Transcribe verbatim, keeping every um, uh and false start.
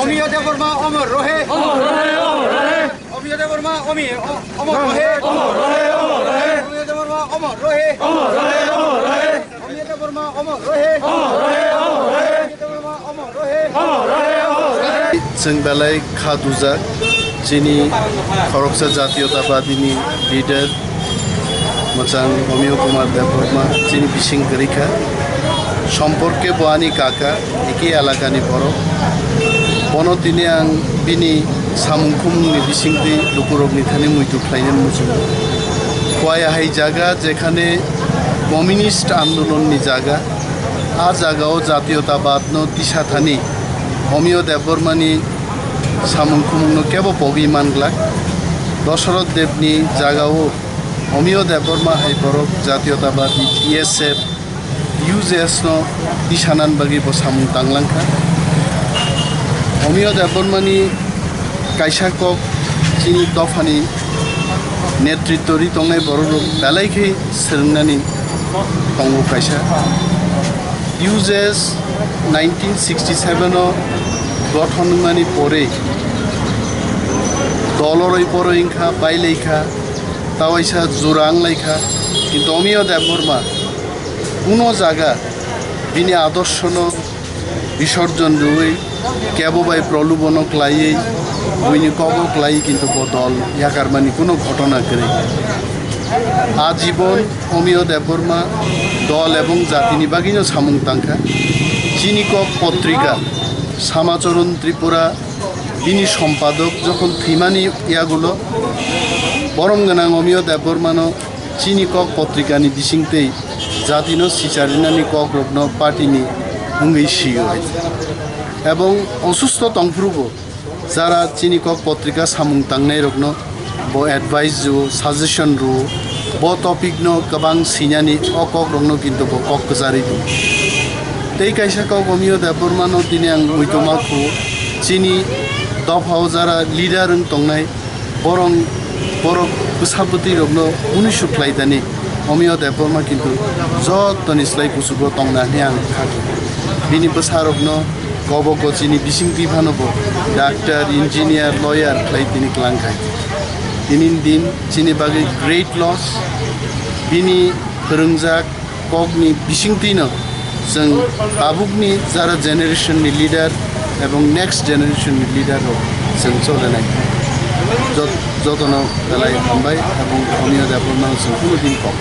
অমিয় দেববর্মা অমর রহে। অমিয় দেববর্মা অমি-, অ-, অমর রহে। অমিয় দেববর্মা অমর রহে। অমিয় দেববর্মা অমর রহে। অমিয় দেববর্মা অমর রহে। Chwng belai kha dujak, chini khoroksa jatiyotabadi ni leader mwchang Omiyo Kumar Debbarma chini bising kwrwi kha. Somporke bo ani kaka, eke elakani borok. Bono tini ang bini samung khumungni bisingtwi lukurokni thani muitu khlainani muchungo. Khowai hai jaga, jekhane communist andolonni jaga, a jagao jatiyotabadno tisa thani Omiyo Debbarmani samung khumungno kebo pogwi man glak. Dosoroth Debni jagao Omiyo Debbarma hai borok jatiyotabadi T S F, U J S no tisanan bagwi bo samung tanglang kha. Omiyo Debbarmani kaisa kok chini dophani netritwo ri tongnai borok rok belai khe swrwngnani tongo kaisa. U J S nineteen sixty seven o gothon wngmani pore dol oroi poroi wngkha, bailai kha, tawaisa jora wnglai kha. Kintu Omiyo Debbarma kuno jaga bini adorshono bisorjon rwui kebo bai prolubono klaiwi buini kogo klaiwi kintu bo dol yakarmani kuno ghotona kwrwi. Ajibon Omiyo Debbarma dol ebong jatini bagwino samung tangkha. Chini kok potrika Samacharan Tripura bini sompadok jokhon thwimani yagulo borom gwnang Omiyo Debbarmano chini kok potrikani bisingtwi jatino sicharinani kokrokno party ni wngwi sio. Ebong osusto tongphrubo jara chini kok potrika samung tangnairokno bo advice rwo, suggestion rwo, bo topic no kwbang sinani o kok rokno kintu bo kok kwcharwi tong. Tei kaisa kok Omiyo Debbarma no tini ang muitu ma khu, chini dopha o jara leader wng tongnai borong borok bwsa bwtwi rokno unisuk khlai dani Omiyo Debbarma kintu jotoni slai kuchugo tongna hwnwi ang kha. Bini bwsa rokno kobo kochini bisingtwi phano bo doctor, engineer, lawyer khlai tini klang khai. Tini din chini bagwi great loss. Bini phwrwngjak kokni bisingtwino chwng tabukni jara generation ni leader ebong next generation ni leader rok chwng cholenai. Jot-, jotono belai hambai ebong Omiyo Debbarma no chwng kuno din kok.